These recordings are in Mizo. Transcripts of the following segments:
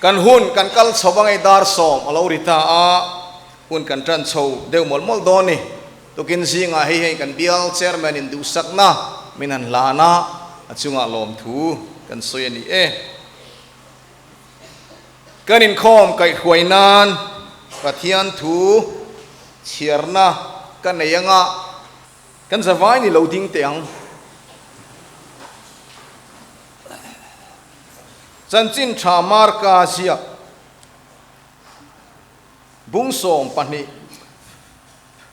Kan hun kan kal chho a ngei dar sawm a lo ri ta a, hun kan tan chho deuh mawlh mawlh dawn ni. Tukin zingah hei hei kan bial chairman in duhsakna min han hlan a, a chungah lawmthu kan sawi a ni e. Kan inkhawm kaihhruai nan Pathian thu chhiarna ka nei anga kan zavai ni lo ding teh ang. Chanchin tha Marka ziak bung 12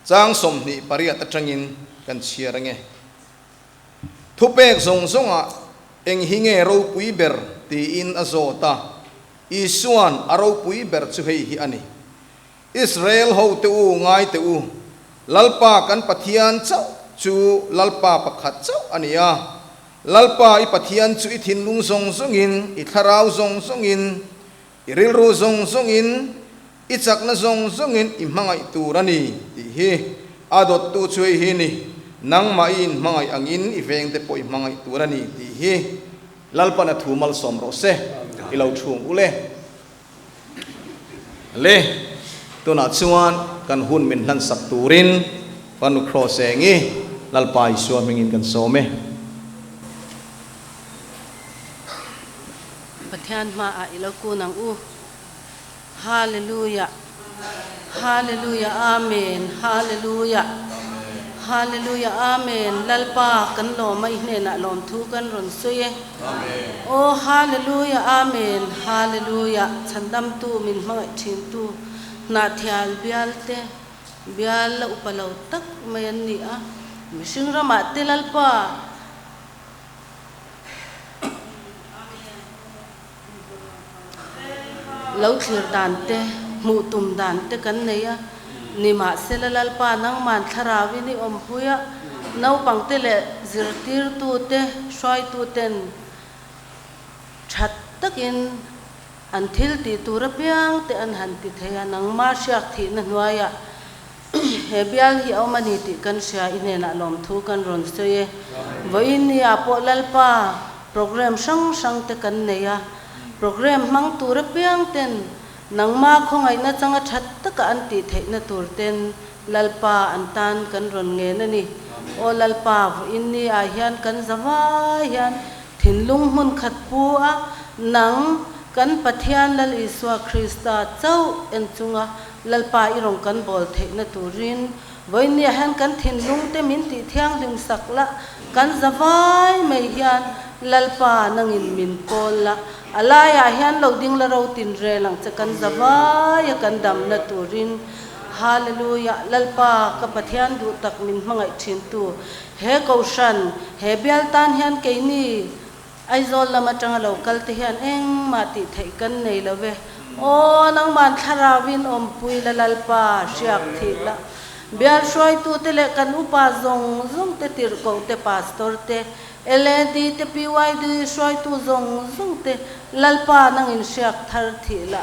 chang 28 atangin kan chhiar ange. Thupek zawng zawngah eng hi nge ropui ber tiin a zawt a, Isua'n a ropui ber chu hei hi a ni, Israel hote u ngai teh u, Lalpa kan Pathian chauh chu Lalpa pakhat chauh a ni a, Lalpa i Pathian chu i thinlung zawng zawngin, i thlarau zawng zawngin, i rilru zawng zawngin, i chakna zawng zawngin i hmangaih tur a ni tih hi a dawttu chu hei hi ni, nangmah i inhmangaih angin i vengte pawh i hmangaih tur a ni tih hi Lalpan a thu malsawm rawh se, i lo chhung u le. Le, tunah chuan kan hun min hlansak turin Fanu Kraws eng i Lalpa Isua hmingin kan sawm e. Pathian hmaah i lo kun ang u. Hallelujah Hallelujah Amen Hallelujah Hallelujah Amen Lalpa kan lawm a i hnenah lawmthu kan rawn sawi e Aw Hallelujah Amen Hallelujah Chhandamtu min hmangaih thintu Hnahthial bial te bial la upa lo tak mai an ni a mihring ramah te Lalpa Lo thlir dan te, hmuh tum dan te kan nei a, nimahsela Lalpa nangman thlarauin i awmpui a, naupangte leh zirtirtute, hruaituten that takin an thil tih tur apiang te an han ti thei a, nangma hriak thihna hnuaiah he bial hi a awm a ni tih kan hria, i hnenah lawmthu kan rawn sawi e. Vawiin ni ah pawh Lalpa program hrang hrang te kan nei a, program hmang tur apiang ten nangma khawngaihna changa that taka an tih theihna tur ten Lalpa an tan kan rawn ngen a ni. Aw Lalpa, vawiin ni ah hian kan zavai hian thinlung hmun khat pu a, nang kan Pathian Lal Isua Krista chauh en chunga Lalpa i rawn kan bawl theihna turin vawinia hian kan thinlung te min tih thianghlim sak la, kan za vai mai hian Lalpa nangin min pawl la, a laiah hian lo ding la ro tin rel ang che kan za vai a kan damna turin. Hallelujah! Lalpa ka Pathian duh tak min hmangaih thin tu he kohhran he bial tan hian keini Aizawl lam atanga lo kal te hian engmah tih theih kan nei lo ve. Aw, nangman thlarauin awmpui la Lalpa, hriak thih la. Bial hruaitute leh kan upa zawng zawng te, tirhkoh te, pastor te, LAD te, PYD hruaitu zawng zawng te, Lalpa nangin hriak thar thih la.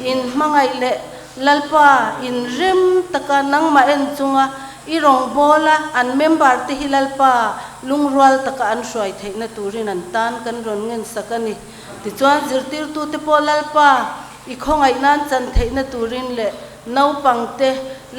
In hmangaih leh Lalpa in rem taka nangmah en chunga i rawngbawla an member te hi Lalpa lungrual taka an hruai theihna turin an tan kan rawn ngen sak a ni. Tichuan zirtirtute pawh Lalpa i khawngaih nan chan theihna turin leh naupang te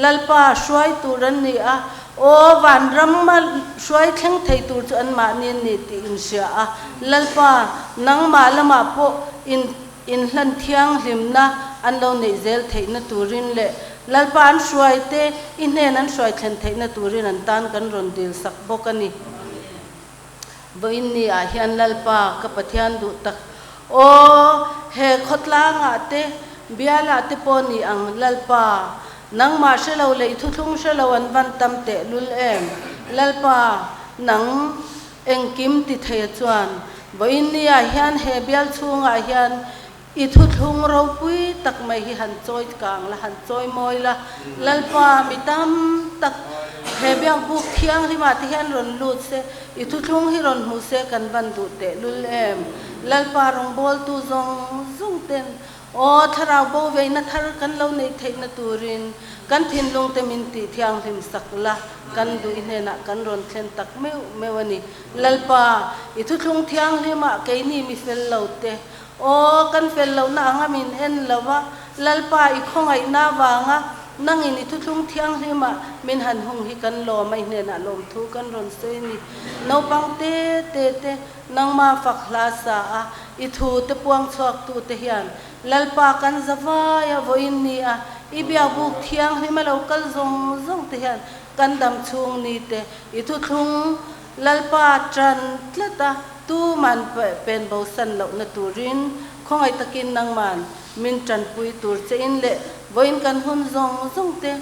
Lalpa hruai tur an ni a, aw vanram a hruai thleng thei tur chu anmahni an ni tih in hria a, Lalpa nangmah lamah pawh in Inhlan thianghlimna an lo neih zel theihna turin leh Lalpa an hruaite i hnen an hruai thlen theihna turin an tan kan rawn dil sak bawk a ni. Vawiin ni ah hian Lalpa ka Pathian duh tak aw, he khawtlangah te, bialah te pawh ni ang Lalpa, nangmah hre lo leh i thuthlung hre lo an van tam tehlul em? Lalpa, nang Engkim ti theia chuan vawiin niah hian he bial chhungah hian i thuthlung ropui tak mai hi han chawi kang la, han chawi mawi la. Lalpa mi tam tak he biakbuk thianghlimah te hian rawn lut se, i thuthlung hi rawn hmu se kan van duh tehlul em. Lalpa rawngbawltu zawng zawng ten Aw, thlarau bo veina thar kan lo neih theihna turin kan thinlungte min tih thianghlim sak la, kan duh i hnenah kan rawn thlen tak meuh meuh a ni. Lalpa, i thuthlung thianghlimah keini mi fel lo te, Aw, kan fel lohna anga min en lo a, Lalpa i khawngaihna avanga nangin i thuthlung thianghlimah min han hung hi kan lawm a, i hnenah lawmthu kan rawn sawi a ni. Naupang te te te, nangma fak hla sa a, i thu te puang chhuak tu te hian Lalpa kan za vai a, vawiin ni a, i biakbuk thianghlim a lo kal zawng zawng te hian kan dam chhung ni te i thuthlung Lalpa tan tlat a, tuman pen bo san lohna turin khawngaih takin nangman min tanpui tur che in leh vawiin kan hun zawng zawng te,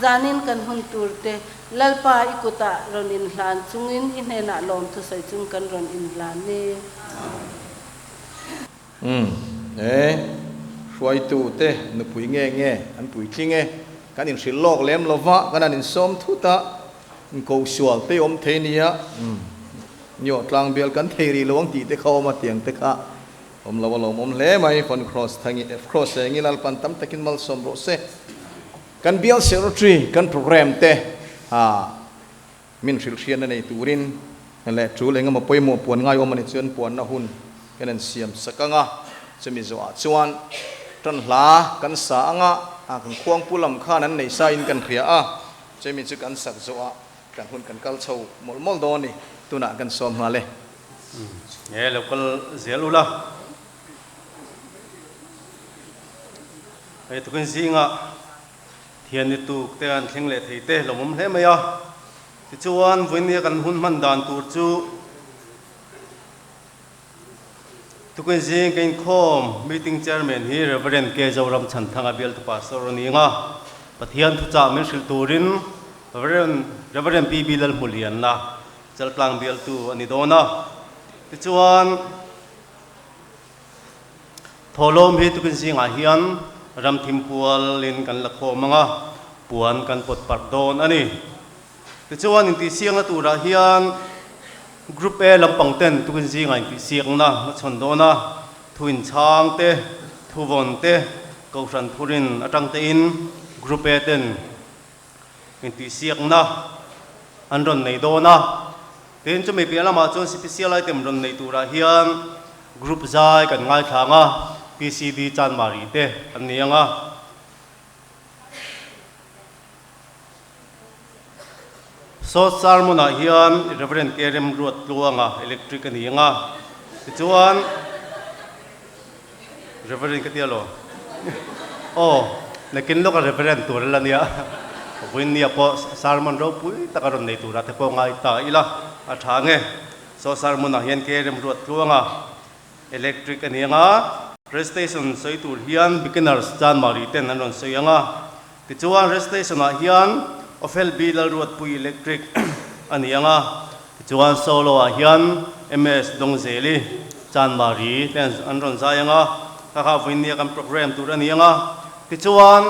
zanin kan hun tur te Lalpa i kutah rawn inhlan chungin i hnenah lawm thusawi chung kan rawn inhlan e. Umm e, hruaitu te nupui nge nge an puitling e, kan inhrilh lawk lem lova kan han insawm thut a, Ko sual te awm thei nia, Nio tlang bial kan thei rih lo ang tih te kha awm a, tiang te kha awm lo a lawmawm hle mai. Von Cross thangi Cross eng i Lalpan tam takin malsawm rawh se. Kan bial secretary kan program te ha min hrilh hriatna nei turin leh tul engemaw pawimawh puan ngai awm a ni chuan puanna hun kan en siam sak ang a, chumi zawhah chuan tan hla kan sa ang a, kan khuangpu lam khan an nei sa in kan hria a. Chumi chu kan sak zawhah kan hun kan kal chho mawlh mawlh dawn a ni. Tunah kan sawm nghal e. Nge lo kal zel ula. Hei tukin zingah thian ni tuk te an thleng leh thei te lo awm hle mai a. Tichuan vawinia kan hun hman dan tur chu Tukin zing ka inkhawm meeting chairman hi Rev. K. Zoram Chhanthanga bialtu pastor a ni ang a, Pathian thuchah min hrilh turin Rev. Rev. PB Lalhmulianna Chaltlang bialtu a ni dawn a. Tichuan, thawhlawm hi tukin zingah hian ramthim pualin kan la khawm ang a, puan kan pawt parh dawn a ni. Tichuan intihsiakna turah hian Group A lampang ten tukin zingah intihsiakna hmachhawn dawn a, thu inchhang te, thu vawn te, Kohhran thurin atang tein Group A ten intihsiakna an rawn nei dawn a. Tin, chumi piah lamah chuan Sipisial item rawn nei turah hian Group zai kan ngaithla ang a, PCD Chanmari te an ni ang a. Saw sermon-ah hian Rev. K. Remruat Tluanga electric a ni ang a, tichuan Rev. Ka ti alo? Aw, nakin lawka Rev. Tur a la nia, vawiinnia pawh sermon ropui tak a rawn nei turah te pawh ngai ta ila a tha ang e. Saw sermon-ah hian K. Remruat Tluanga electric a ni ang a, Recitation sawi tur hian beginners Chanmari ten an rawn sawi ang a, Tichuan rest station ah hian Ophel B Lalruatpui Electric a ni ang a, tichuan solo ah hian MS Dawngzeli, Chanmari te an rawn zai ang a, kha kha vawinia kan program tur a ni ang a, tichuan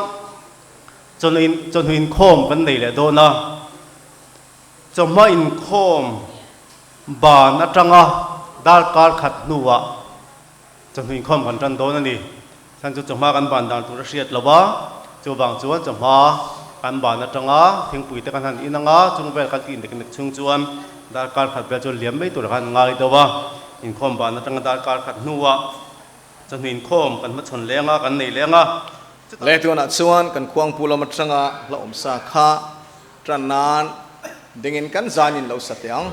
chawhnu chawhnu inkhawm kan nei leh dawn a, chawhma inkhawm ban atanga darkar khat hnuah Chawhnu inkhawm kan tan dawn a ni. Chhan chu chawhma kan ban dan tur a hriat lo a, chuvang chuan chawhma kan ban atanga thingpui te kan han in anga chung vel kan tih nek nek chhung chuan darkar khat vel chuan liam mai tur khan ngai deuh a. Inkhawm ban atanga darkar khat hnuah chawhnu inkhawm kan hmachhawn leng a, kan nei leng a. Chutah. Leh tunah chuan kan khuangpu lam atanga hla awmsa kha Tan nan dingin kan zanin lo sa teh ang.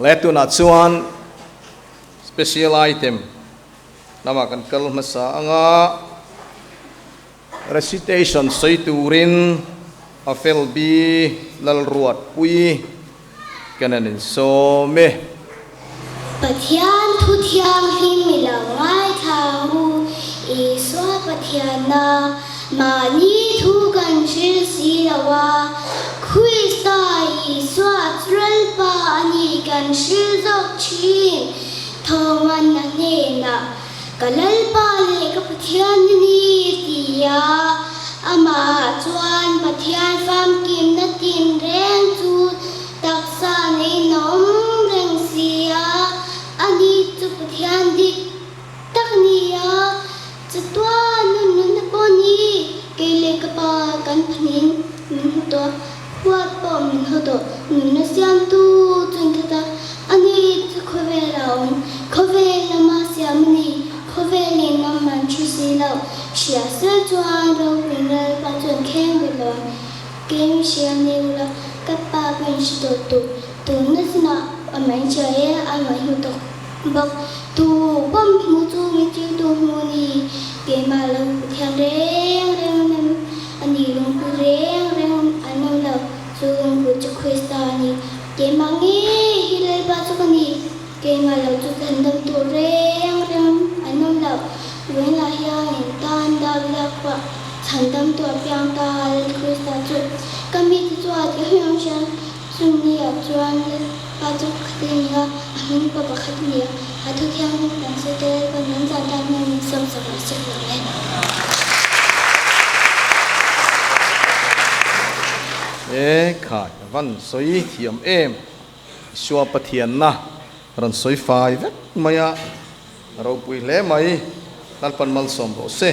Le tunah chuan special item lamah kan kal hmasa anga recitation sawi turin a fel bi Lalruatpui kan han insawm e. Pathian thu thianghlim i lo ngaithla ang u, Isua Pathianna mahni thu kan hril si lo a, Krista Isua Lalpa a ni kan hril zawk thin. Thawngana hnenah, Ka Lalpa leh ka Pathian i ni, ti a, amahah chuan Pathian famkimna tinreng chu taksa neiin a awm reng si a, ani chu Pathian dik tak a ni a, chatuan nun nunna pawh a ni, kei leh ka pa kan phanin min hmu tawh a, huat pawh min haw tawh, nunna siamtu chu in that a, ani chu khawvel a awm, khawvel lama siam a ni, khawvelin a man thu si lo, hria sel chuan ropuiin Lalpa chuan kheng ve lo ang. Kei mi hria ni ula, ka pa ka in hre tawh tur, tunna zinah a mai hria e, a mai hmu tawk bawk. Tu pawh mi hmu chu mi tiu tu hmu a ni, keimah lo Pathian reng reng an awm a ni, lungpui reng reng an awm lo, chu lungpui chu Krista a ni. Keimah ngei hi Lalpa chu ka ni, keimah lo chu thandam tur reng reng an awm lo, Vawiinah hian in tan Davida khuah chhandam tu a piang ta a, Lal Krista chu ka mite chuan ka hming hrian chumi ah chuan Lalpa chu pakhat a ni a, a hming pawh pakhat a ni a, a thu thianghlim kan sawi te Lalpa min zah tan hian min sawm sak rawh se ka lawm e. E khai a van sawi thiam em Isua Pathianna rawn sawi fai vek mai a. A ropui hle mai, Lalpan malsawm rawh se.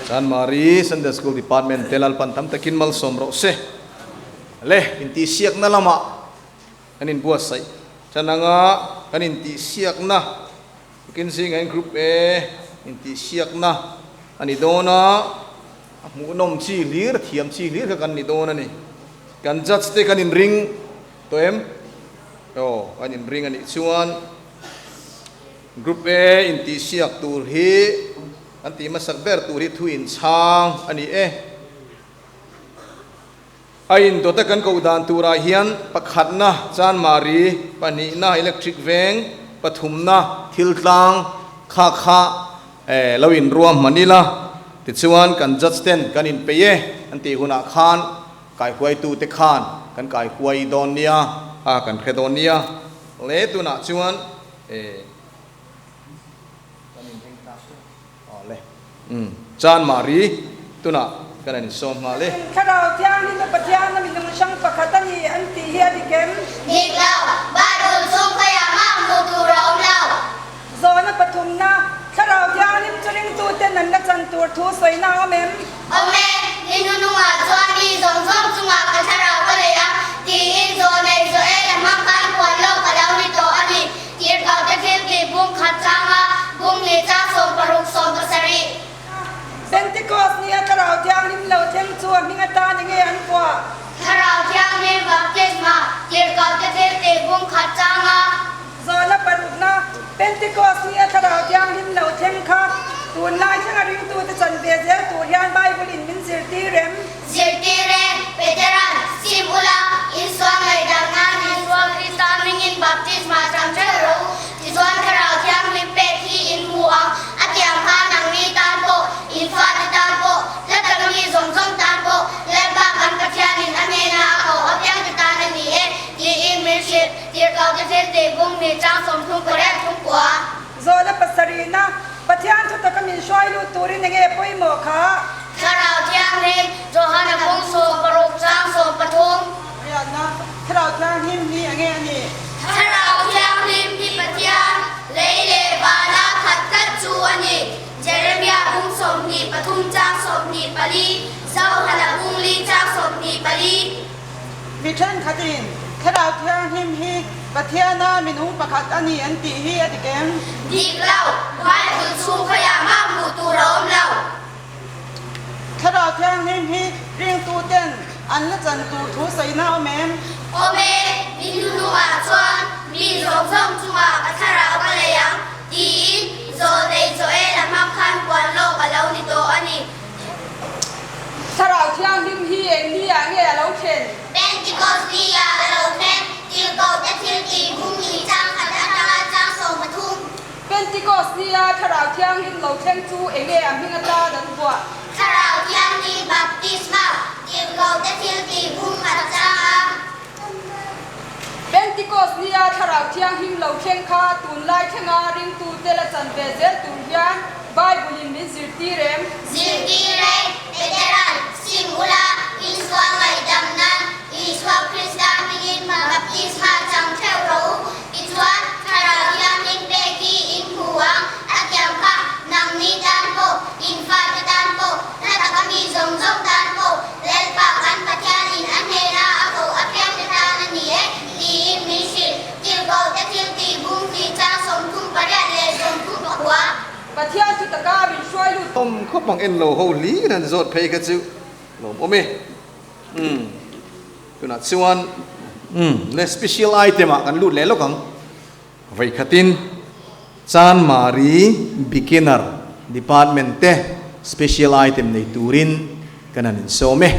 Chanmari Sunday School Department te Lalpan tam takin malsawm rawh se. Le, intihsiakna lamah kan inbuatsaih tan anga kan intihsiakna tukin zingah hian Group A intihsiakna a ni dawn a, a hmuhnawm chi hlir, thiam chi hlir kha kan ni dawn a ni. Kan judge te kan inring tawh em? Aw, kan inring a nih chuan Group A intihsiak tur hi kan tih hmasak ber tur hi thu inchhang a ni e. A indawta kan koh dan turah hian pakhatna Chanmari, pahnihna Electric Veng, pathumna Thiltlang kha kha lo inruahman ila, tichuan kan judge ten kan inpeih e an tih hunah khan kaihuaitute khan kan kaihuai dawn nia a kan hre dawn nia le tunah chuan kan inring ta Awle. Umm. Chanmari, tunah kan han insawm nghal e. Thlarau Thianghlim a Pathian a minung hrang pakhat a ni an tih hi a dik em? Dik lo. Bible chhung khawiah mah hmuh tur a awm lo. Zawhna pathumna, Thlarau Thianghlim chu ringtuten an la chan tur thu sawina a awm em? Awm e. Ni hnunungah chuan mi zawng zawng chungah ka thlarau ka lei a, tiin zawhnei Joel a hmang khan puan lawk a lo ni tawh a ni. Tirhkohte thil tih bung khat changa bung ni chang 60 70. Pentecost nia Thlarau Thianghlim lo thleng chu a hming atan enge an vuah? Thlarau Thianghlim baptisma, Tirhkohte thil tih bung khat changa. Zawhna parukna, Pentecost nia Thlarau Thianghlim lo thleng kha tunlai thlenga ringtute chan ve zel tur hian Bible in min zirtir em? Zirtir e, Peteran, sim ula, insual ngaihdam nan Isua Krista hmingin baptisma chang theuh rawh u, tichuan Thlarau Thianghlim pek hi in hmu ang, a tiang kha nangni tan pawh, in fate tan pawh, la taka mi zawng zawng tan pawh, Lalpa kan Pathianin a hnena a koh apiangte tan a ni e, tiin min hrilh, Tirhkohte thil tih bung hnih chang 30 pariat thum kua. Zawhna pasarihna, Pathian thutaka min hruai lut turin enge pawimawh kha? Thlarau Thianghlim, Johana bung 60 chang 13. Riatna, Thlarau Thianghlim hi enge a nih? Thlarau Thianghlim hi Pathian, lei leh vana khat tlat chu a ni. Jeremia bung 23 chang 24, Zohana bung li chang 24. Mi thenkhatin Thlarau Thianghlim hi Pathiana minung pakhat a ni an tih hi a dik em? Dik lo, Bible chhung khawiah mah hmuh tur a awm lo. Thlarau Thianghlim hi ringtuten an la chan tur thu sawina awm em? Awm e, mi hnuhnungah chuan mi zawng zawng chungah ka thlarau ka lei ang, tiin Zawlnei Joel-a hmang khan puan lawk a lo ni tawh a ni. Thlarau Thianghlim hi eng ni ah nge a lo thlen? Pentecost ni ah a lo thlen, Tirhkohte thil tih bung ni chang khat atanga chang 13. Pentecost ni a Thlarau Thianghlim lo thleng chu eng nge a hming atan an vuah? Thlarau Thianghlim baptisma, Tirhkohte thil tih bung khat chang a. Pentecost ni a Thlarau Thianghlim lo thleng kha tunlai thlenga ringtute la chan ve zel tur hian Bible in min zirtir em? Zirtir e, Petera'n, Sim ula, Isua ngaihdam nan Isua Krista hmingin baptisma chang theuh rawh u, tichuan Thlarau Thianghlim pek hi in hmu ang, a tiam kha nangni tan pawh, in fate tan pawh, hla taka mi zawng zawng tan pawh, Lalpa kan Pathianin a hnena a koh apiangte tan a ni e, tiin min hrilh. Tirhkohte thil tih bung hnih chang 38 leh 39. Pathian thu taka min hruai lut. Awm khawp ang en lo ho hlir han zawt phei kha chu lawm awm e. Umm tunah chuan umm le special item ah kan lut leh lawk ang. Vawikhatin Chanmari Beginner Department te special item nei turin kan han insawm e.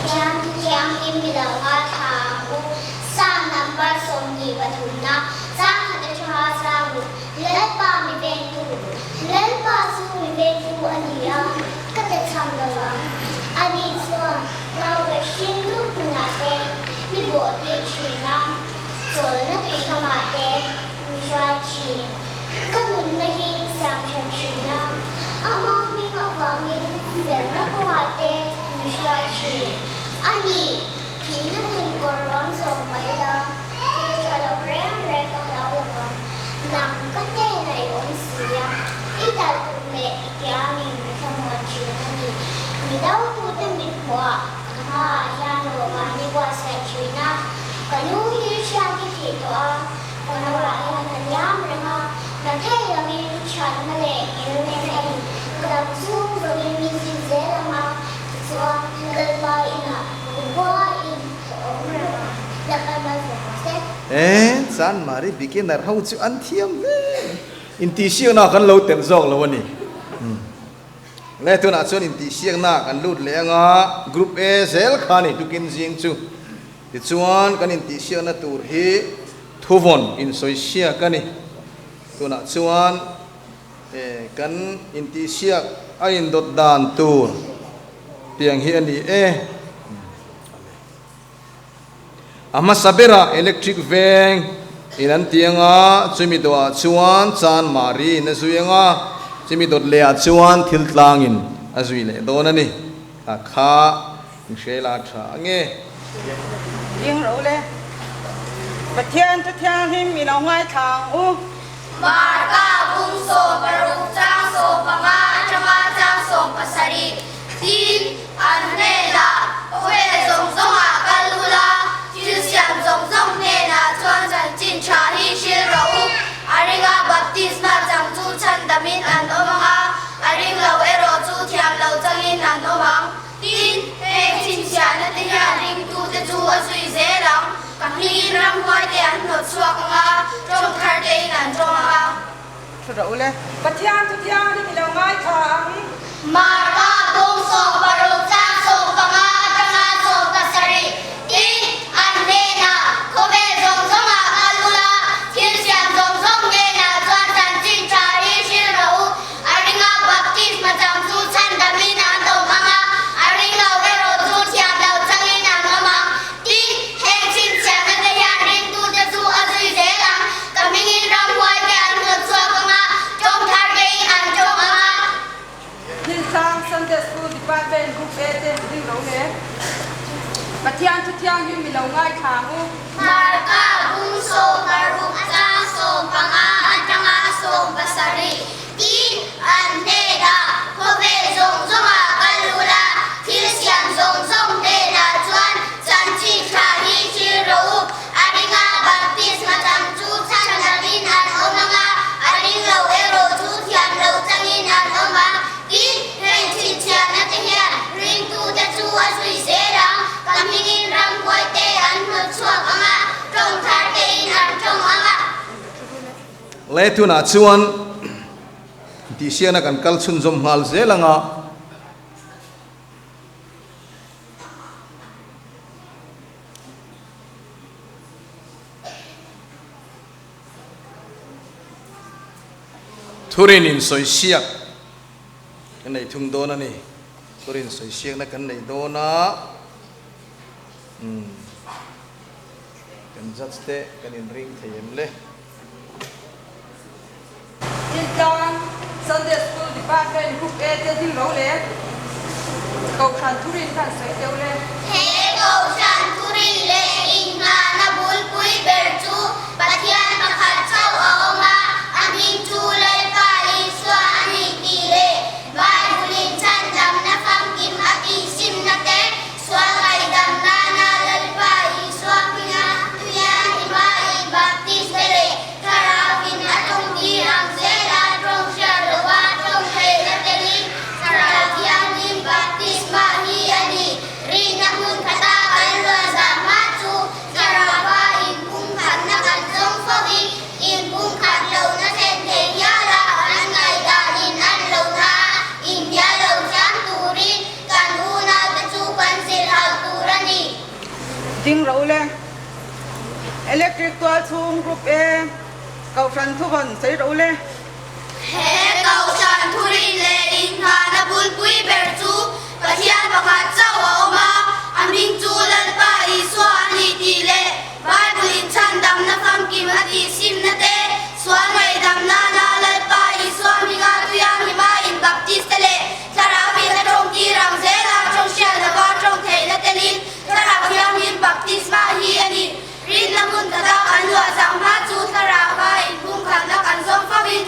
Pathian thu thianghlim mi lo ngaithla ang u. Psalm number 23 na chang khat atanga chang ruk, Lalpa mi vengtu, Lalpa chu mi vengtu a ni a, ka ta chham lo ang. Ani chuan nauve hring lut hmunah te mi bawhtir thin a, chawlhna tui kamah te mi hruai thin. Ka nunna hi siam that thin a, ama hming avangin felna kawngah te mi hruai thin. A ni, thihna hmun kawr ruang zawm mah ila, thil tha lo reng reng ka hlau lo vang. Nang ka hnenah i awm si a, i talh tum leh. leh i kiangin min thlamuan thin a ni. Mi dotute mit hmuhah ka hmaah hian dawhkan i buatsaih thin a, ka nu hi hriat i tih tawh a, ka nauah hian a liam reng a, na thei lovin thatna leh ngilneihna in ka dam chhung zawngin min zin zel ang a, tichuan Lalpa inah kumkhua in ka awm reng ang. Lalpa malsawm rawh se. E, Chanmari beginner ho chu an thiam hle. Intihsiakna kan lo telh zawk lo a ni. Le tunah chuan intihsiakna kan lut leh anga Group A zel kha ni tukin zing chu. Tichuan kan intihsiakna tur hi thuvawn insawisiak a ni. Tunah chuan kan intihsiak a indawt dan tur tiang hi a ni e. A hmasa berah electric veng in an ti anga, chumi dawhah chuan chan mari in a zui anga, chumi dawt lehah chuan thil tlangin a zui leh dawn a ni. A kha in hre la tha ange. Ding ro le. Pathian chu thianghlim i lo ngaithla ang u. Marka bung 60 chang 15 atanga chang 17 Tin, an hnenah, Khawvel zawng zawngah kal ula, thil siam zawng zawng hnenah chuan chanchin tha hi hril rawh u. A ringa baptisma chang chu chhandamin an awm ang a, a ring lo erawh chu thiam lo changin an awm ang. Tin, heng chhinchhiahna te hian ringtute chu a zui zel ang. Ka hmingin ramhuaite an hnawt chhuak ang a, tawng thar tein an tawng ang a. Thu rawh u le. Pathian chu thianghlim i lo ngaithla ang. Marka bung 60 chang 15 atanga 17, Tin, an hnenah, Khawvel zawng zawngah kal ula, thil siam zawng zawng hnenah chuan chanchin tha hi hril rawh u. A ringa baptisma chang chu chhandamin an awm ang a, a ring lo erawh chu thiam lo changin an awm ang. Tin, heng chhinchhiahna te hian ringtute chu a zui zel ang. Ka hmingin ramhuaite an hnawt chhuak ang a, tawng thar tein an tawng ang a. Thiltlang Sunday School Department Group A te ring lo le. Pathian thu thianghlim i lo ngaithla ang u. Marka bung 60 chang 15 atanga 17, Tin, an hnenah, Khawvel zawng zawngah kal ula, thil siam zawng zawng hnenah chuan chanchin tha hi hril rawh u. A ringa baptisma chang chu chhandamin an awm ang a, a ring lo erawh chu thiam lo changin an awm ang. Tin, heng chhinchhiahna te hian ringtute chu a zui zel ang. Ka hmingin ramhuaite an hnawt chhuak ang a, tawng thar tein an tawng ang a. Le tunah chuan tihsiakna kan kal chhunzawm nghal zel ang a. Thurin insawisiak kan nei thung dawn a ni. Thurin sawisiakna kan nei dawn a, umm kan judge te kan inring thei em le? Thiltlang Sunday School Department Group A te ding ro le Kohhran thurin khan sawi teuh le. He Kohhran thurin leh inngahna bulpui ber chu Pathian pakhat chauh a awm a, a hming chu Lalpa Isua a ni tih leh Bible-in chhandamna famkim a tihsimna te Sual ngaihdam nana Lalpa Isua hminga tuia hima in baptis te leh Thlarauin a tawngtir ang zela tawng hriat lova tawng theihna telin Thlarau Thianghlim baptisma hi a ni. Rihna hmun khata kan luan zah hma chu Thlarauva inpumkhatna kan zawng fovin inpumkhat lohna thlen thei hial a, an ngaihdanin an lo na a, inhnial lo thiam turin Kan unaute chu kan zilh hauh tur a ni. Ding ro le. Electric tual chhung Group A Kohhran thuvawn sawi ro le. He Kohhran thurin leh inngahna bulpui ber chu Pathian pakhat chauh a awm a, a hming chu Lalpa Isua a ni tih leh Bible in chhandamna famkim a tih simna te, sual ngaihdam nana Lalpa Isua hminga tuia hima in baptist te leh Thlarauin a tawngtir ang zela tawng hriat lova tawng theihna telin Thlarau Thianghlim baptisma hi a ni. Rinna hmun khata kan luah zang hma chu Thlarauva inpumkhatna kan zawng fovin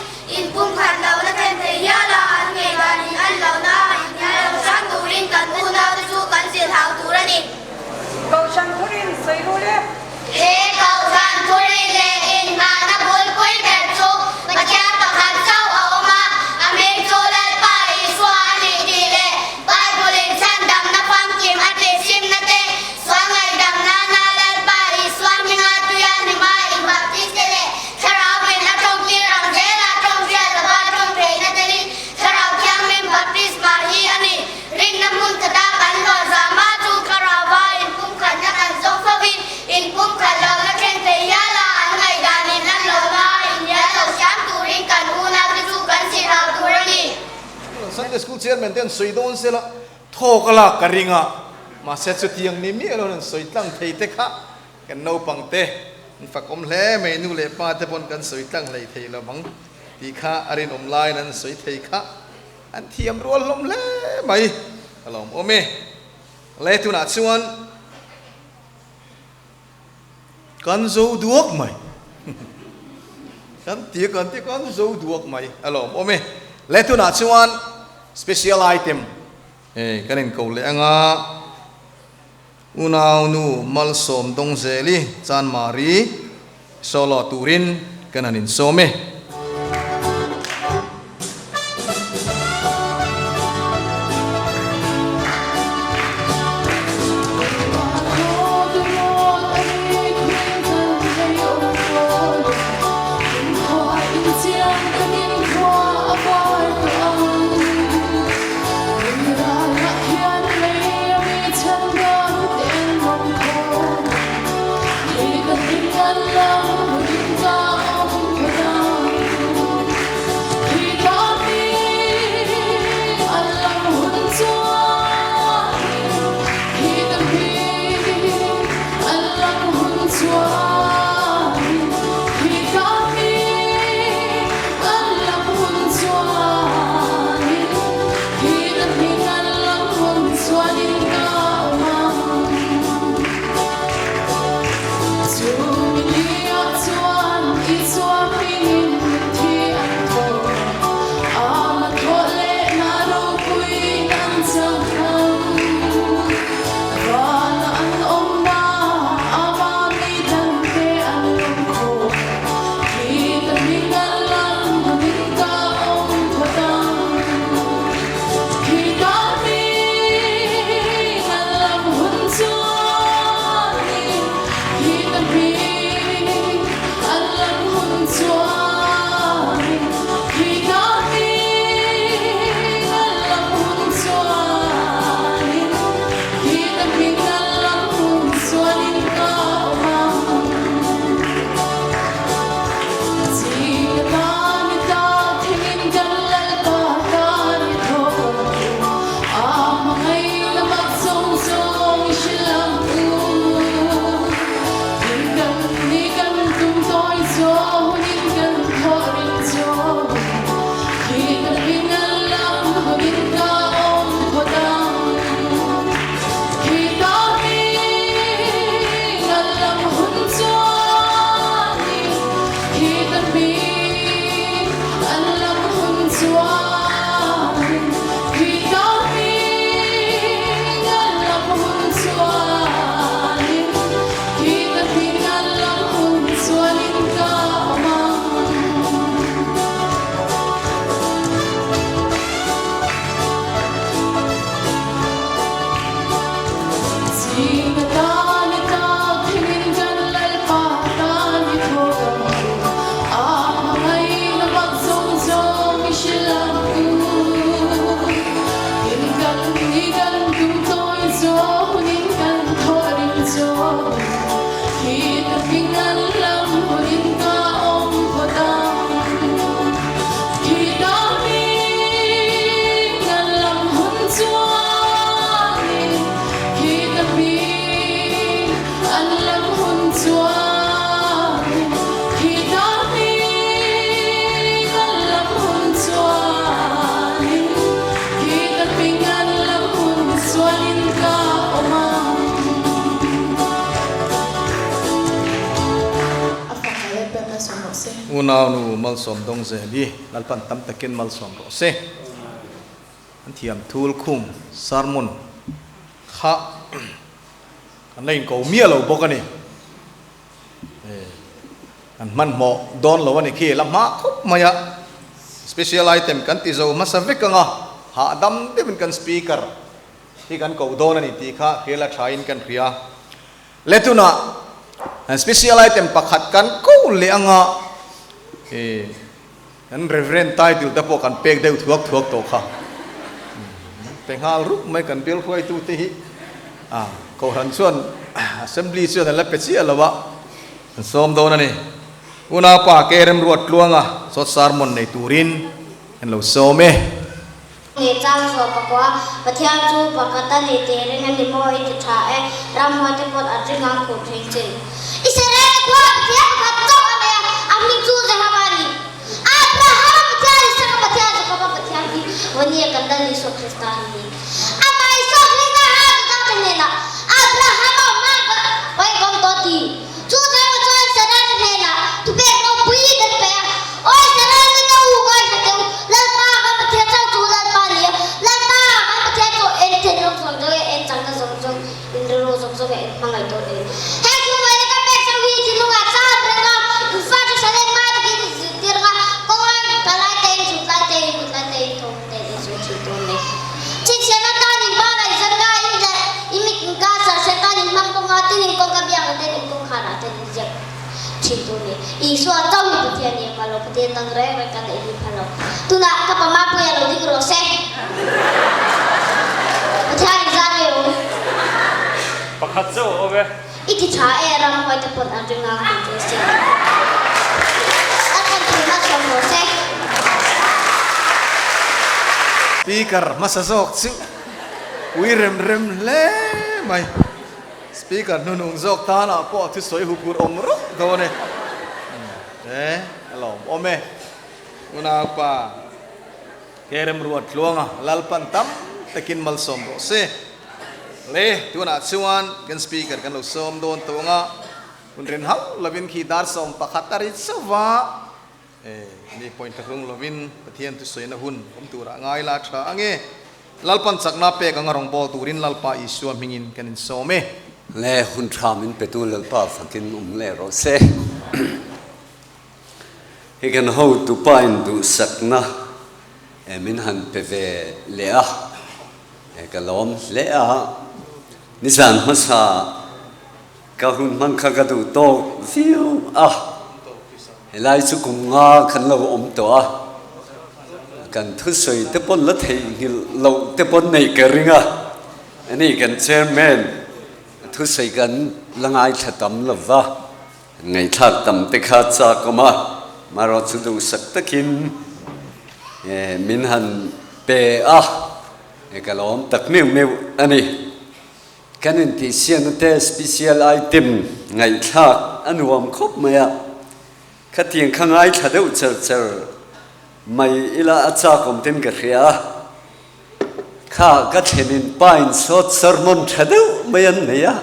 Sunday School Chairman ten sawi dawn sela thawk a lak ka ring a, mahse chutiang ni miah lo an sawi tlang thei te kha kan naupang te an fakawm hle mai, nu leh pa te pawn kan sawi tlang hlei thei lo vang tih kha a rinawm laiin an sawi thei kha an thiam rual hlawm hle mai, ka lawmawm e. Le tunah chuan Kan zo duak mai. Kan ti kan ti kan zo duak mai a lawm awm e. Le tunah chuan special item hei kan inko leh anga Unaunu Malsawm Dawngzeli Chanmari solo turin kan han insawm e. Unaunu Malsawm Dawngzeli Lalpan tam takin malsawm rawh se. An thiam thul khum sermon kha kan la inko miah lo bawk a ni. An hmanhmawh dawn lo a ni khi la hma khawp mai a. Special item kan ti zo hmasa vek anga hahdam deuhin kan speaker hi kan koh dawn a ni tih kha hrial a thain kan hria. Le tunah special item pakhat kan ko leh anga Kan Reverend title te pawh kan pek deuh thuak thuak tawh kha. Pe nghal rup mai kan bial hruaitu te hi. A Kohhran chuan Assembly chuan an la pe chiah lo a, an sawm dawn a ni. Unaupa ke remruat tluanga sawt sermon nei turin an lo sawm e. Nge chang zuah pakua, Pathian chu pakhat a ni tih ring a ni maw i ti tha e, ramhuai te pawh an ring ang khuh thing chin. Israel khua Pathian pakhat chauh a nei a, a hming chu Jehova a ni. Abrahama Pathian, Isaka Pathian, Jakoba Pathian hi Vawnia kan Lal Isua Krista hi ni. Amah Isua Krista ha Juda-te hnenah, Abrahama hma ka paihawm tawh ti. Chu zangah chuan Sarah-te hnenah thupek ropui kan pe a, Awi Sarah mi te u ngaithla teh u, Lalpa kan Pathian chauh chu Lalpa a ni a, Lalpa kan Pathian chu en thinlung zawng zawng e, en chakna zawng zawng, in rilru zawng zawng e, en hmangaih tawh ni. Heng thu ngaihna ka pek chauh hi thinlungah cham reng a, in fate hre leh hma takin in zirtir ang a, kawnga in kal lai te, in thut lai te, in mut lai te, in thawm te in sawi thin dawn ni. Chhinchhiahna tan in banah in zan nga, in leh in mit in ka sarhseh tan in hmang bawk nga, tin in kawngka biakah ten in kawngkharah ten in ziak thin tur ni. Isua chauh hi Pathian ni a pha lo, Pathian dang reng reng kan ei hi pha lo. Tunah ka pa Mapuia lo ding rawh se. Pathian in zan nge awm? Pakhat chauh a awm e. I ti tha e, ramhuai te pawn an ring ang tih chu sin. An rawn thei hma chhuak rawh se. Speaker hmasa zawk chu ui rem rem hle mai. Speaker hnunung zawk tanah pawh thusawi huphur awm rawk dawn e. E a lawm awm e. Unaupa Ke remruat tluanga Lalpan tam takin malsawm rawh se. Le, tunah chuan kan speaker kan lo sawm dawn tawh ang a, hun rin hauh lovin khi dar 11 a ri chauh va, e, mi point thlahlung lovin Pathian thusawiina hun awm turah ngai la tha ang e. Lalpan chakna pek anga rawngbâwl turin Lalpa Isua hmingin kan insawm e. Le, hun tha min petu Lalpa fakin awm leh rawh se. Hei kan hotupa in duhsakna min han pe ve leh a, ka lawm hle a. Nizan hmasa ka hun hmang kha ka duh tawk viau a, helai chu kum nga kan lo awm tawh a, kan thusawi te pawn la theihnghilh loh te pawn neih ka ring a, ani kan chairman thusawi kan la ngaithla tam lo va. Ngaihthlak tam te kha chak awm a, marawh chu duhsak takin min han pe a, ka lawm tak meuh meuh a ni. Kan intihsiakna te special item ngaihthlak a nuam khawp mai a, khatiang kha ngaithla deuh cher cher mai ila a chak awm ten ka hria a, kha ka thlenin pa in sawt sermon tha deuh mai an nei a,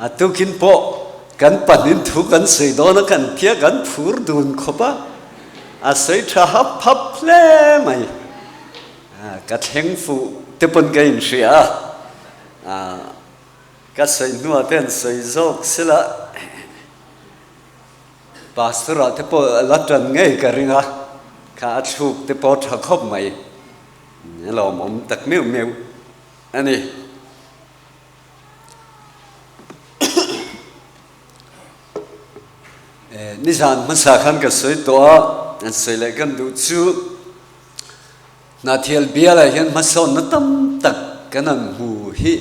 A tukin pawh kan pahnin thu kan sawi dawn a kan tia kan phur dun khawp a, a sawi tha hap hap hle mai. Ka thleng fuh te pawn ka inhria a, ka sawi hnuah te an sawi zawk sela Pastor ah te pawh a la tan ngei ka ring a, kha a thluk te pawh tha khawp mai, a lawmawm tak meuh meuh a ni. Nizan hmasa khan ka sawi tawh a, an sawi leh kan duh chu Hnathial bialah hian hmasawnna tam tak kan han hmu hi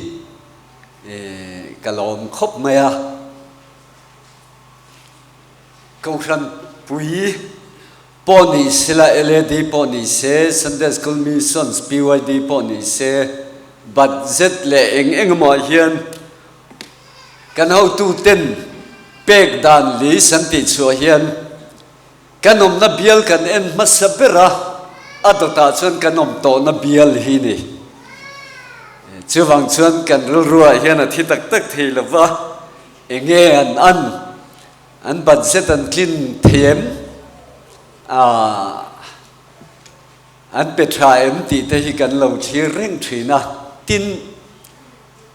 ka lawm khawp mai a. Kohhran pui pawh ni sela, LAD pawh ni se, Sunday School Missions, PYD pawh ni se, budget leh eng eng emaw ah hian kan hotuten pek dan list an tih chhuah hian kan awmna bial kan en hmasa ber a, a dawtah chuan kan awm tawhna bial hi ni. Chuvang chuan kan rilruah hian a thi tak tak thei lo va, enge an an? An budget an tlin thei em? Aah an pe tha em tih te hi kan lo thlir reng thin a. Tin,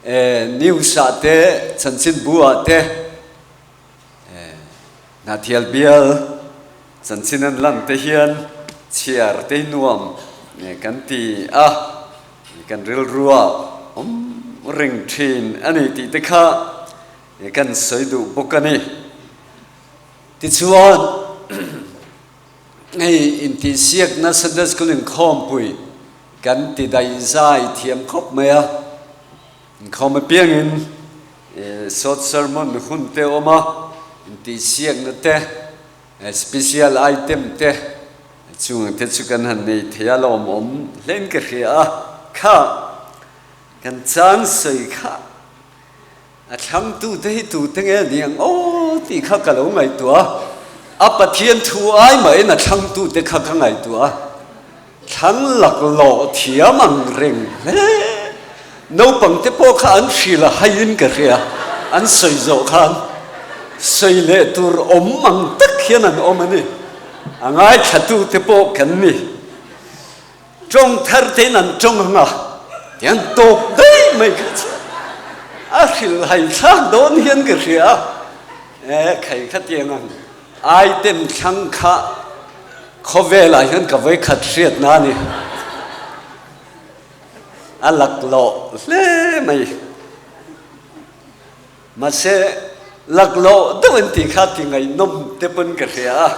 eh news ah te, chanchinbu ah te, eh Hnathial bial chanchin an lan te hian chhiar te hi nuam kan ti a, kan rilru ah awm reng thin a ni tih te kha Kan sawi duh bawk a ni. Tichuan, hei intihsiakna Sunday School inkhawmpui kan ti daihzai thiam khawp mai a. Inkhawm apiangin short sermon hun te a awm a, intihsiakna te, special item te. Chung te chu kan han nei thei a lawmawm hlein ka hria a, kha kan chang sawi kha a thlangtu te hi tute nge ni ang aw tih kha ka lo ngaihtuah a, a Pathian thu ai mahin a thlangtu te kha ka ngaihtuah a, thlang laklawh thiam ang reng hle. Naupang te pawh kha an hrilh a haiin ka hria, an sawi zawh khan sawi leh tur awm ang tak hian an awm a ni. A ngaithlatu te pawh kan ni. Tawng thar tein an tawng ang a, tiang tawp daih mai kha chu a hrilh hai thlak dawn hian ka hria a, e khai kha tiang ang item thlang kha khawvelah hian ka vawikhat hriatna a ni. A laklawh hle mai. Mahse, laklawh deuh an tih kha ti ngaihnawm te pawn ka hria a.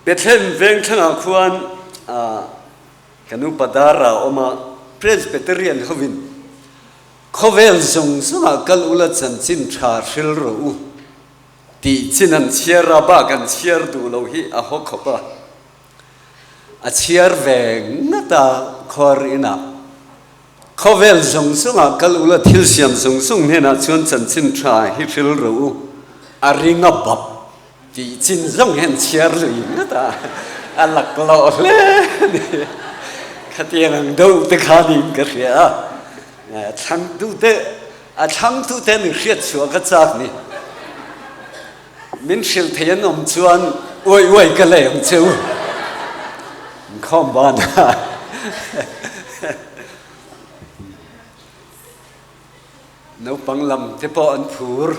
Bethlehem veng thlangah khuan ka nu Padara a awm a, Presbyterian hovin khawvel zawng zawngah kal ula chanchin tha hril rawh u tih chin an chhiar a, bak an chhiar duh lo hi a haw khawp a. A chhiar ve ngat a khuar inah. Khawvel zawng zawngah kal ula thil siam zawng zawng hnenah chuan chanchin tha hi hril rawh u, a ring a bap tih chin zawng hian chhiar lui ngat a, a laklawh hle a ni. Khatiang ang deuh te kha niin ka hria a, thlangtute a thlangtute ni hriat chhuah ka chak ni. Min hrilh thei an awm chuan uai uai ka lei ang che u. Inkhawm ban a. Naupang lam te pawh an phur,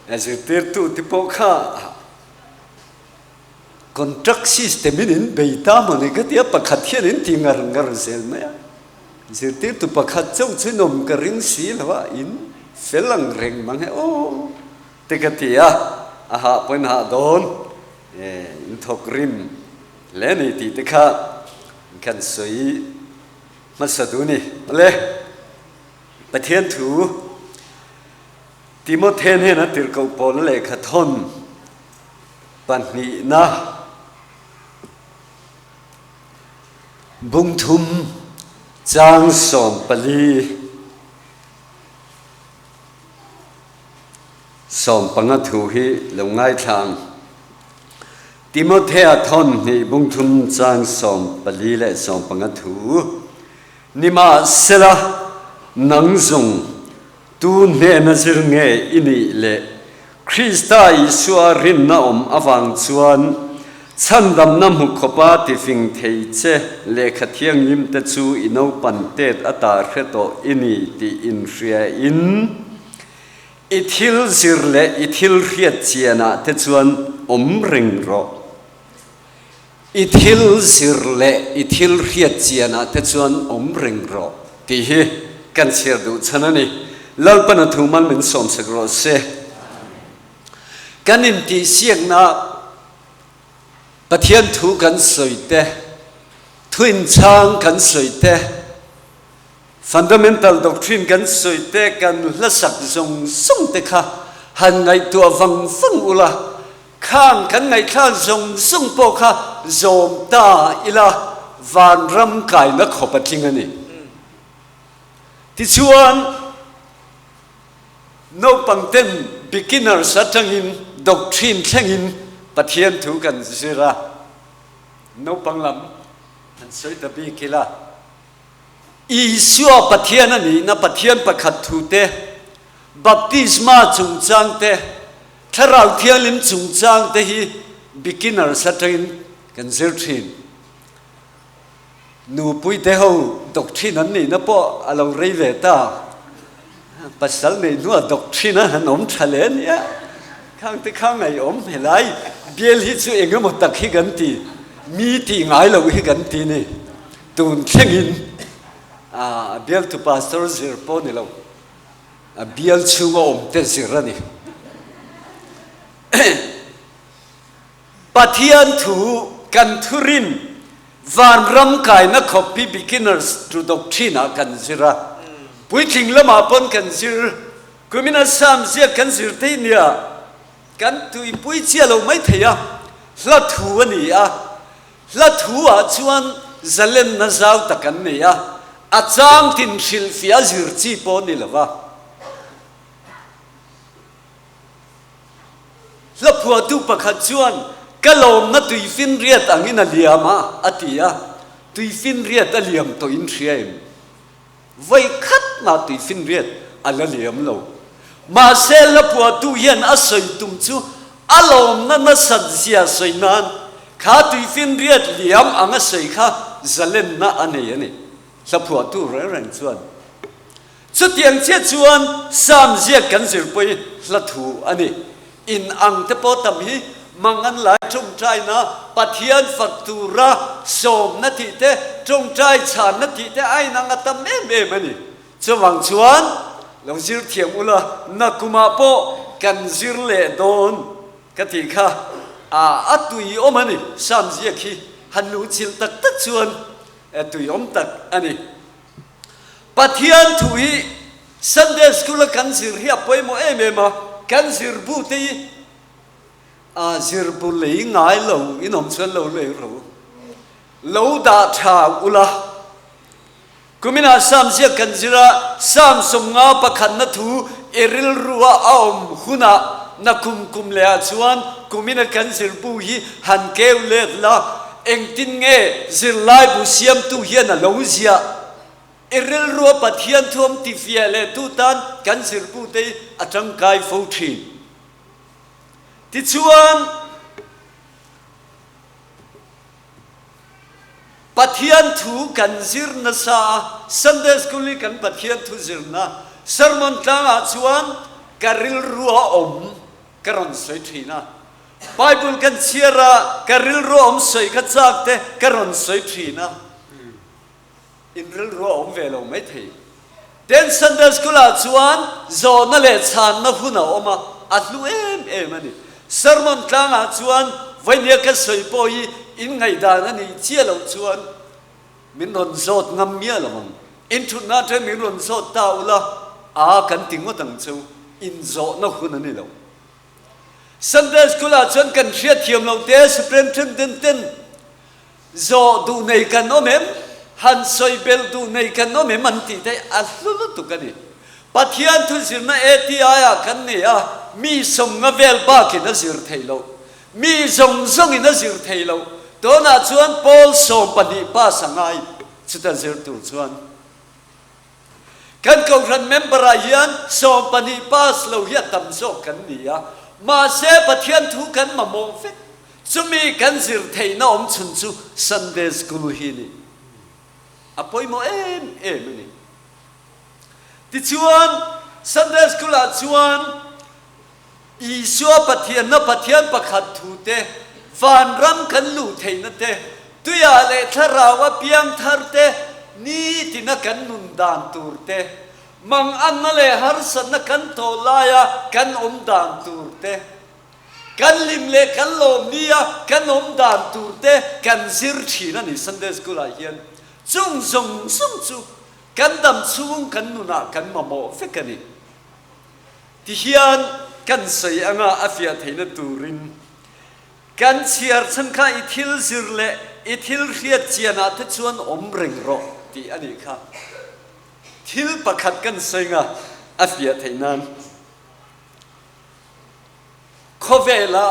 zirtirtu te pawh kha contract system in in bei ta maw ni ka ti a, pakhat hian in ti ngar ngar zel mai a. Zirtirtu pakhat chauh chu nawm ka ring si lo a, in fel ang reng mang e aw. Te ka ti a, a hah pawhin hah dawn e, in thawk rim hle a ni tih te kha kan sawi hmasa duh ni. Awle, Pathian thu Timothe hnena tirhkoh pawlna lehkha thawn pahnihna bungthum chang 14. 15 thu hi lo ngaithla ang. Timothea thawn hnih bungthum chang 14 leh 15 thu, Nimahsela, nang zung tu hnena zir nge i nih le Krista Isua rinna awm avang chuan chhandamna hmu khawpa tifing thei che lehkha thianghlim te chu i naupan tet ata hre tawh i ni tih inhriain, I thil zir leh i thil hriat chianah te chuan awm reng rawh. I thil zir leh i thil hriat chianah te chuan awm reng rawh tih hi kan chhiar duh chhan a ni. Lalpana thu mal min sawmsak rawh se. Kan intihsiakna Pathian thu kan sawi te, thu inchhang kan sawi te, Fundamental doctrine kan sawi te kan hlasak zawng zawng te kha han ngaihtuah vang vang ula, khang kan ngaihthlak zawng zawng pawh kha zawm ta ila vanram kaina khawp a tling a ni. Tichuan naupang ten beginners atangin doctrine thlengin Pathian thu kan zir a, naupang lam han sawi ta bik ila. Isua Pathian a nihna Pathian pakhat thu te, baptisma chungchang te, Thlarau Thianghlim chungchang te hi beginners atangin kan zir thin. Nupui te ho doctrine an nihna pawh a lo rei ve ta. Pasal neih hnuah doctrine a han awm tha hle a nia. Khang te kha ngaihawm helai bial hi chu engemaw tak hi kan ti, mi tih ngai loh hi kan ti ni. Tun thlengin a bialtu pastor zir pawh ni lo, a bial chhunga awm te zir a ni. Pathian thu kan thurin vanram kaina khawp hi beginners to doctrine ah kan zir a, puitling lamah pawn kan zir, kumina Sam ziak kan zir thei nia, kan tuipui chiah lo mai thei a, hla thu a ni a. Hla thu ah chuan zalenna zau tak an nei a, a chang tin hrilhfiah zir chi pawh ni lo va. Hla phuahtu pakhat chuan, Ka lawmna tuifinriat angin a liam a, a ti a. Tuifinriat a liam tawh in hria em? Vawi khat mah tuifinriat a la liam lo. Mahse hla phuahtu hian a sawi tum chu a lawmna nasat zia sawi nan kha tuifinriat liam anga sawi kha zalenna a nei a ni. Hla phuahtu reng reng chuan chutiang chiah chuan Sam ziak kan zirpui hla thu a ni. In ang te pawh tam hi mangan lai tawngtaina Pathian fak tura sawmna tih te, tawngtai chhanna tih te a inang a tam em em a ni. Chuvang chuan lo zir thiam ula, nakumah pawh kan zir leh dawn ka tih kha a a tui awm a ni. Sam ziak hi han luhchilh tak tak chuan tui awm tak a ni. Pathian thu hi Sunday School a kan zir hi a pawimawh em em a, kan zir bu te hi a zir bu lei ngai lo in awm chuan lo lei ro lo dah tha ula. Kuminah Psalm ziak kan zir a, Psalm 50 pakhatna thu i rilrua a awm hunah na kum kum leh ah chuan kumina kan zir bu hi han keu let la, Engtin nge zirlai bu siamtu hian a lo ziah? I rilrua Pathian thuam tifiah leh tu tan kan zirpute hi a tangkai fo thin. Tichuan, Pathian thu kan zir nasa a, Sunday School hi kan Pathian thu zirna sermon tlangah chuan ka rilrua awm ka rawn sawi thin a. Bible kan chhiar a, ka rilru a awm sawi kha chak te ka rawn sawi thin a, in rilru a awm ve lo mai thei. Ten Sunday School ah chuan zawhna leh chhanna hun a awm a, a hlu em em a ni. Sermon tlangah chuan vainia ka sawi pawh hi in ngaihdan a nih chiah loh chuan min rawn zawt ngam miah lo ang. In thutna atangin min rawn zawt ta ula, a kan ti ngawt ang chu, in zawhna hun a ni lo. Sunday School ah chuan kan hriatthiam lo te Superintendent ten zawh duh nei kan awm em, han sawi belh duh nei kan awm em an tih te a hlu lutuk a ni. Pathian thu zirna ATI ah kan nei a, mi 50 vel bakin a zir thei lo. Mi zawng zawngin a zir thei lo. Tunah chuan pawl 12 pass a ngai chuta zir tur chuan. Kan Kohhran member ah hian 12 pass lo hi a tam zawk kan ni a, mahse Pathian thu kan mamawh vek. Chumi kan zir theihna awm chhun chu Sunday School hi ni. A pawimawh em em a ni. Tichuan Sunday School ah chuan Isua Pathianna Pathian pakhat thu te, vanram kan luh theihna te, tuiah leh thlarau a piang thar te, nitina kan nun dan tur te, manganna leh harsatna kan tawh laia kan awm dan tur te, kan hlim leh kan lawm nia kan awm dan tur te kan zir thin a ni Sunday School ah hian. Chung zawng zawng chu kan dam chhung kan nunah kan mamawh vek a ni. Tihian kan sawi anga a fiah theihna turin kan chhiar chhan kha i thil zir leh i thil hriat chianah te chuan awm reng rawh tih a nih kha. Thil pakhat kan sawi anga a fiah theih nan khawvela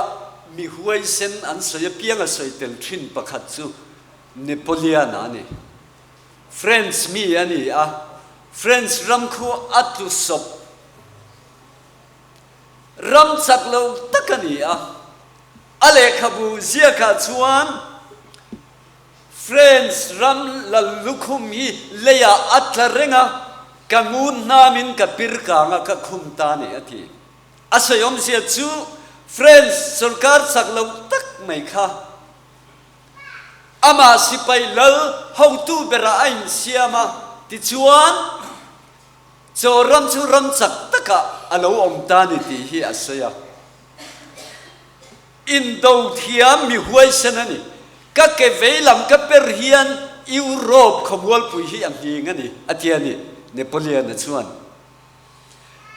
mi huaisen an sawi apiang a sawi tel thin pakhat chu Napoleon-a a ni. French mi a ni a, French ram khu a tlu sawp. Ram chak lo tak a ni a, a lehkhabu ziakah chuan French ram lal lukhum hi leiah a tla reng a, ka ngun hnamin ka pir kang a, ka khum ta a ni a ti. A sawi awmzia chu French sorkar chak lo tak mai kha Amah sipai lal hotu berah a insiam a, tichuan chaw ram chu ram chak takah a lo awm ta ni tih hi a sawi a. Indo thiam mi huaisen a ni. Ka ke vei lam ka per hian Europe khawmualpui hi a nghing a ni, a ti a ni, Napoleon-a chuan.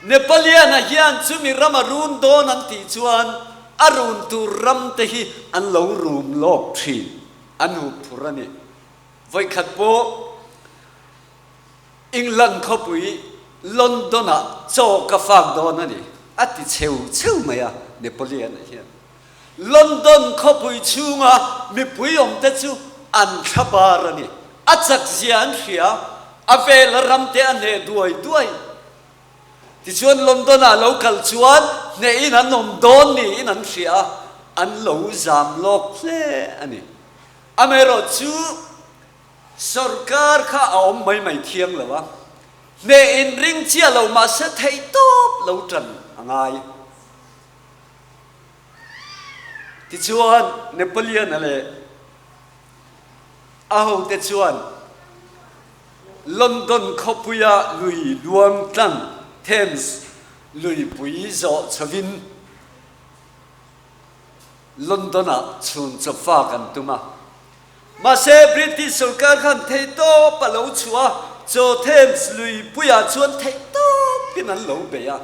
Napoleon-a hian chumi ram a run dawn an tih chuan a run tur ram te hi an lo rum lawk thin. An hup phur a ni. Vawikhat pawh England khawpui London ah chaw ka fak dawn a ni, a ti cheu cheu mai a, Napoleon a hian. London khawpui chhunga mipui awmte chu an thla bar a ni. A chak zia an hria, a vela ramte a hneh duai duai. Tichuan London ah lo kal chuan hnehin an awm dawn niin an hria a, an lo zam lawk hle a ni. Amaherawhchu sorkar kha a awm mai mai thiang lo a, hneh inring chiah lo mahse theihtawp lo tan a ngai. Tichuan Napoleon-a leh a hote chuan London khawpuia lui luang tlang Thames luipui zawh chhovin London-ah chhun chawpfak an tum a. Mahse, British sorkar khan theihtawp a lo chhuah a, chaw Thames luipuiah chuan theihtawpin an lo bei a.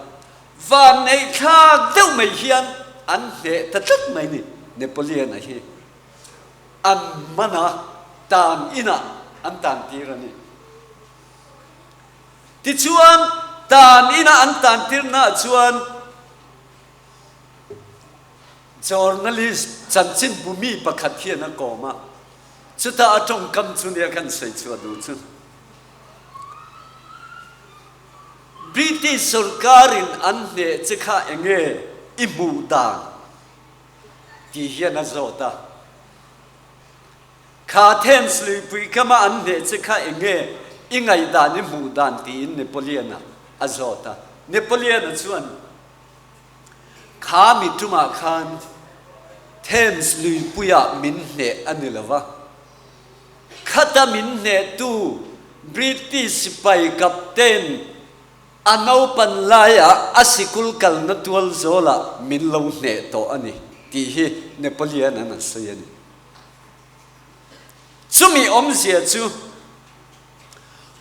Van neih thlak deuh mai hian an hneh ta tlat mai ni, Napoleon-a hi. An man a, tan inah an tan tir a ni. Tichuan, tan ina an tan tirnaah chuan journalist chanchinbu mi pakhat hian a kawm a, chutah a tawngkam chu nia kan sawi chhuah duh chu. British sorkarin an hneh che kha enge i hmuh dan? Tih hian a zawt a. Kha Thames luipui kama an hneh che kha enge i ngaihdan i hmuh dan? tiin Napoleon-a a zawt a. Napoleon-a chuan, Kha mi tumah khan Thames luipuiah min hneh a ni lo va. Khata min hnehtu British sipai captain a naupan laiah a sikul kalna tual zawlah min lo hneh tawh a ni tih hi Napoleon-a'n a sawi a ni. Chumi awmzia chu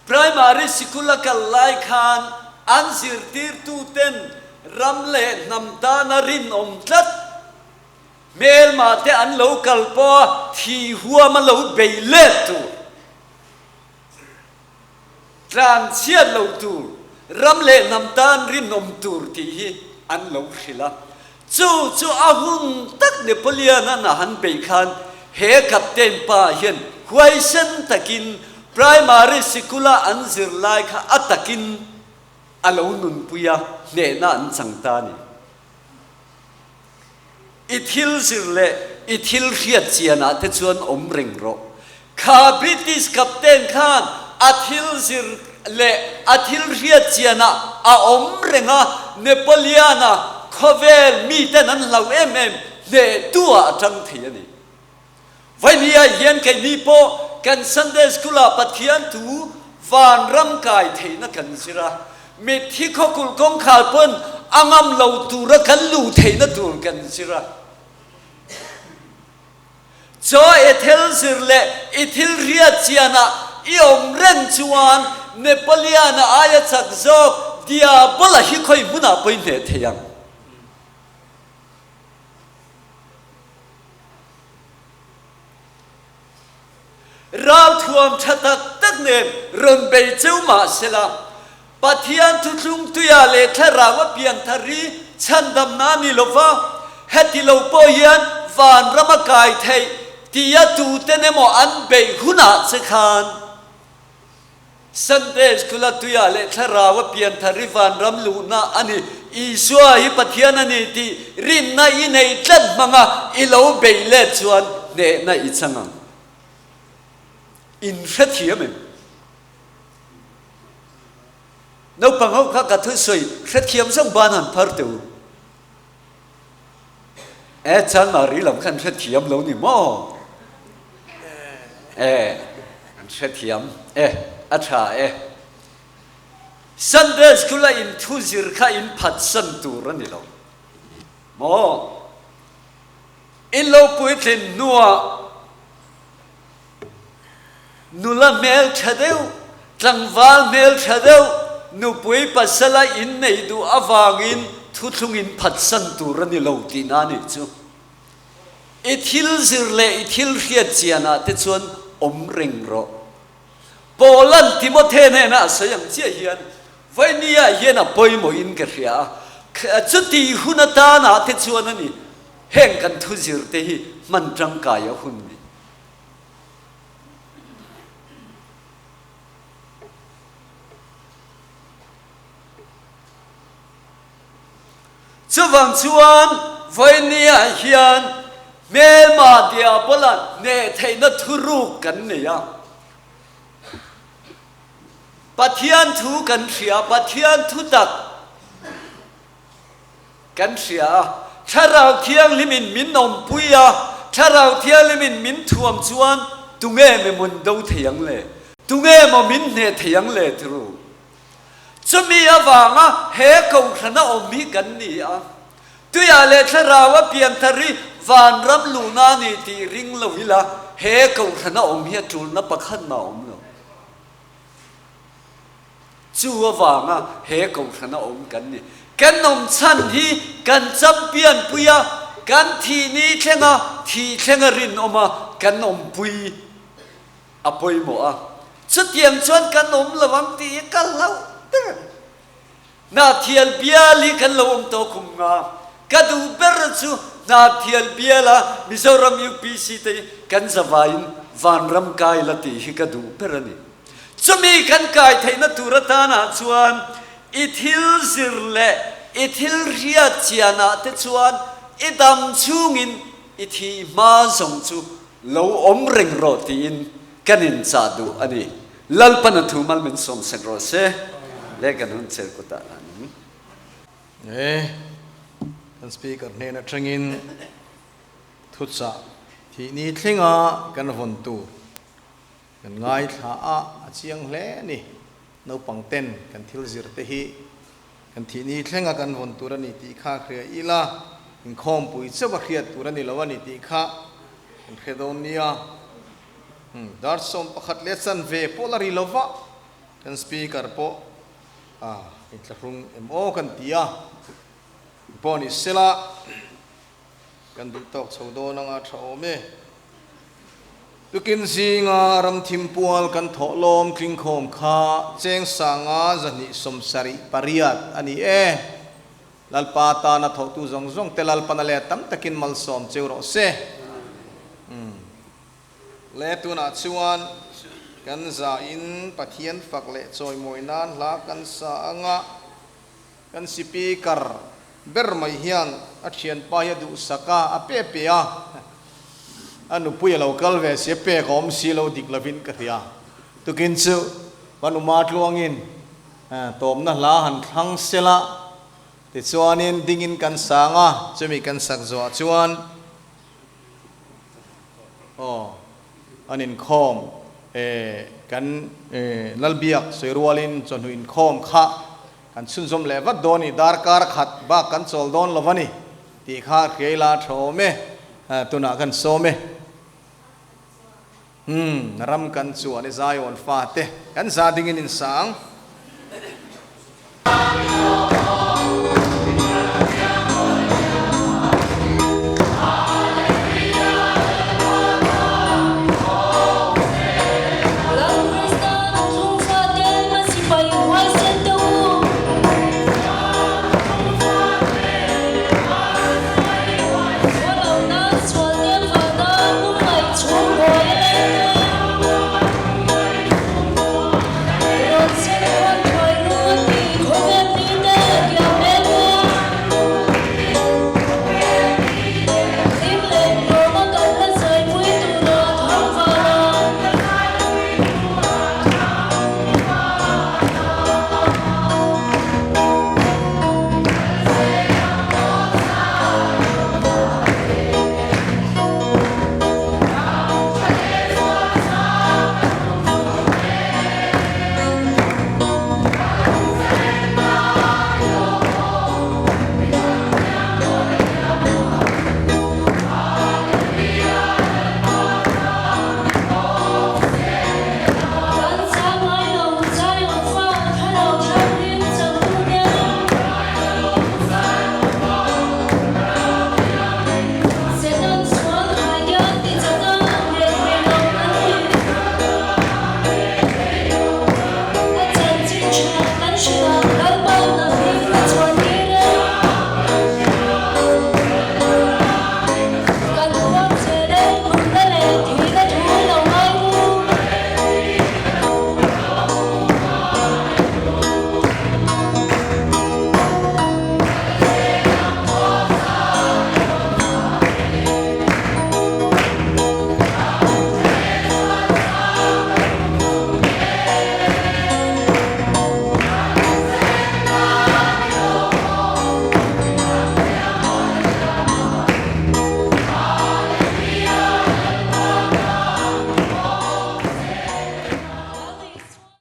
primary sikul a kal lai khan an zirtirtuten ram leh hnam tana rinawm tlat Hmelma te an lo kal pawh a thi huam a lo bei let tur, tlan chhiat lo tur, ram leh hnam tan rinawm tur tih hi an lo hrilh a. Chu chu a hun tak Napoleon-a'n a han bei khan he captain pa hian huaisen takin primary sikula an zir lai kha a takin a lo nunpui a, hnehna an chang ta a ni. I thil zir leh i thil hriat chianah te chuan awm reng rawh. Kha British captain khan a thil zir leh a thil hriat chianah a awm reng a, Napoleon-a khawvel miten an hlau em em hnehtu-ah a tang thei a ni. Vainia hian keini pawh kan Sunday School-ah Pathian thu vanram kai theihna kan zir a, mitthi khawkulh kawngkhar pawn a ngam lo tura kan luh theihna tur kan zir a. Chaw i thil zir leh i thil riat chianah i awm reng chuan Napoleon-a aia chak zawk Diabola hi khawi hmunah pawh i hneh thei ang. Ralthuam tha tak tak nen rawn bei cheu mah sela, Pathian thuthlung tuia leh thlarau a pianthar hi chhandamna a ni lo va, heti lo pawh hian vanram a kai theih tia tuten emaw an beih hunah che khan Sunday School a tuia leh thlarau a pianthar hi vanram luhna a ni. Isua hi Pathian a ni tih rinna i nei tlat hmanga i lo beih let chuan hnehna i chang ang. In hrethiam em? Naupang ho kha ka thusawi hrethiam zawng ban han phar teh u. E Chanmari lam khan hrethiam lo ni maw? E an hrethiam e a tha e. Sunday school a in thu zir kha in phatsan tur a ni lo maw? In lo puitlin hnuah Nula hmel tha deuh, tlangval hmel tha deuh, nupui pasala inneih duh avangin thuthlung in phatsan tur a ni lo tihna a nih chu. I thil zir leh i thil hriat chianah te chuan awm reng rawh. Paula'n Timothe hnena a sawi ang chiah hian, Vainia hian a pawimawhin ka hria a, chuti hun atanah te chuan a ni, heng kan thu zir te hi hman tangkai a hun ni. Chuvang chuan Vainia hian hmelma Diabola hneh theihna thuruk kan nei a. Pathian thu kan hria, Pathian thutak kan hria a, Thlarau Thianghlimin min awmpui a, Thlarau Thianghlimin min thuam chuan tunge mi mun do thei ang le? Tunge maw min hneh thei ang le turu? Chumi avanga he kohhrana awm hi kan ni a, tuiah leh Thlarau a pianthar hi vanram luhna a ni tih ring lo ila he kohhrana awm hi a tulna pakhat mah a awm lo. Chu avanga he kohhrana awm kan ni. Kan awm chhan hi kan champion pui a, kan thih ni thlenga thih thlenga rinawm a kan awmpui a pawimawh a, chutiang chuan kan awm lo ang tih hi ka hlauh ber a ni. Hnathial bial hi kan lo awm tawh kum nga, ka duh ber chu Hnathial biala Mizoram UPC te hi kan zavaiin vanram kai la tih hi ka duh ber a ni. Chumi kan kai theihna tur atanah chuan i thil zir leh i thil hriat chianah te chuan i dam chhungin i thih hma zawng chu Lo awm reng rawh tiin kan inchah duh a ni. Lalpan a thu mal min sawm sek rawh se. Le kan hun chel kutah lah ning. E, kan speaker hnen atangin thuchah thih ni thlenga kan vawn tur kan ngaithla a, a chiang hle a ni. Naupang ten kan thil zir te hi kan thih ni thlenga kan vawn tur a ni tih kha hria ila, inkhawmpui chauh a hriat tur a ni lo a ni tih kha kan hre dawn nia. Dar 11 leh chanve pawh la ri lo va, kan speaker pawh a inthlahrung em aw kan ti a, pawh ni sela Kan duh tawk chho dawn anga tha awm e. Tukin zinga ramthim pual kan thawh lawm tlingkhawm kha cheng sanga 278 a ni e. Lalpa tana thawhtu zawng zawng te Lalpana leh tam takin malsawm cheu rawh se. Umm. Le tunah chuan kan zain Pathian fak leh chawimawi nan hla kan sa anga Kan speaker ber mai hian a thianpa hi a duhsak a, a pe pe a, a nupui a lo kal ve si, a pek a awm si lo dik lovin ka hria. Tukin chu Manuma tluangin tawpna hla han thlang sela, tichuanin dingin kan sang a, chumi kan sak zawhah chuan aw an inkhawm kan Lalbiak sawi rualin chawhnu inkhawm kha Kan chhunzawm leh vat dawn i, darkar khat bak kan chawl dawn lo va ni tih kha hriaila tha awm e, tunah kan sawm e. Umm, ram kan chuan i Zion fate kan za dingin in sang.